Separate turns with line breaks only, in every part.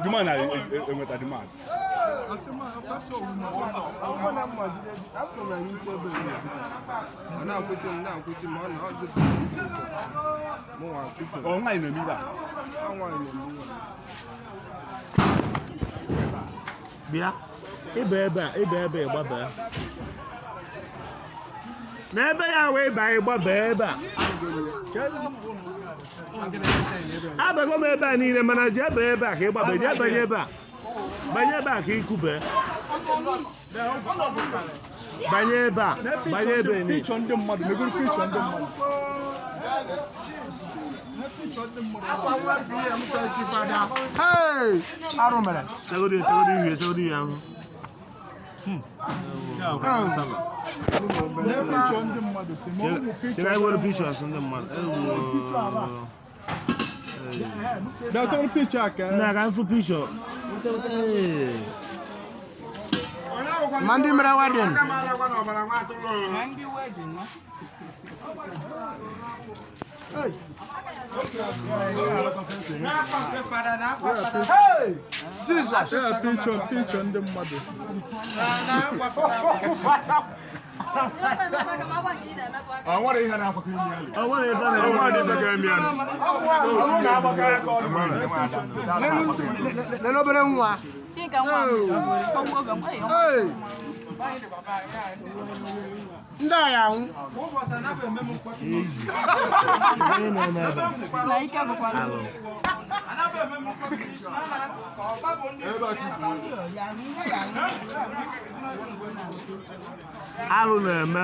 The man na-enweta the man.
Ọ na-akwụsị m, na-akwụsị m, ọ na ọ jụpụrụ isi ụtọ. Mụnwa tupu
Ọ nwaanyị na-eme ibe a.
nwaanyị na-eme nwa.
Bịa ịba ebe a, ịba ebe a, ịgbabee n'ebe ya wee baa, ịgbabee ebe a. Abago m ebe a niile, mana jee bee ebe a ka ịgbabe. Jee banye ebe a, banye ebe a ka ikube. Banye ebe a, banye ebe niile.
Picture ndị mmadụ, megoro picture ndị mmadụ.
Hey! Arụ mere.
Segodi, segodi ihe, segodi ihe ahụ.
Picture ndị mmadụ si ma ụmụ
Chere
picture.
anyị were pictures ndị mmadụ. Ewo.
Bịa tọrọ picture a ka.
Nna, ka m fụ picture. Ee.
Ma ndị mere wedding. Hey! Jesus!
Yeah, picture, picture ndị mmadụ.
Ọ nwere ebe a na-
Lele obere nwa. Hey! Ndị a ya anwụ.
Onye na-eme ebe a? Alụ. Alụ na-eme.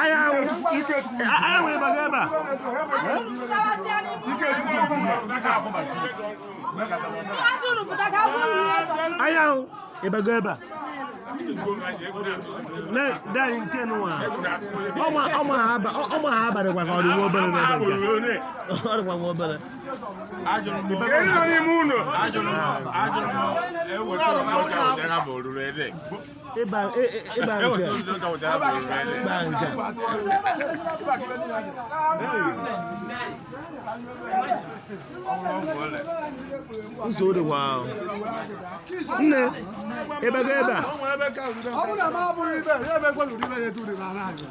Anya anwụ, anya nwere ịbaga ebe a. Anya anwụ, ịbaga ebe a. Ne, danyị nke nụwa. Ọma ọma ha aba, ọma ha abalịkwa ka ọ dị nwa obere n'ebe nke a. Ọ dịkwa nwa obere. Ịba ịba nke ịba nke. Nsogbu dịkwa ahụ. Nne, ịbago ebe a.
Ọ bụrụ na m abụghị ibe, ya emekwa n'ụdị ibe na-etu ụdị n'ala anyị.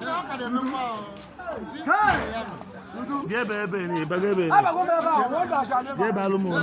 Jee ebe ebe ni, ịbago ebe ni.
Abago m ebe a, wọ́n dà aṣọ àlẹ́
Jee ebe alụmụ.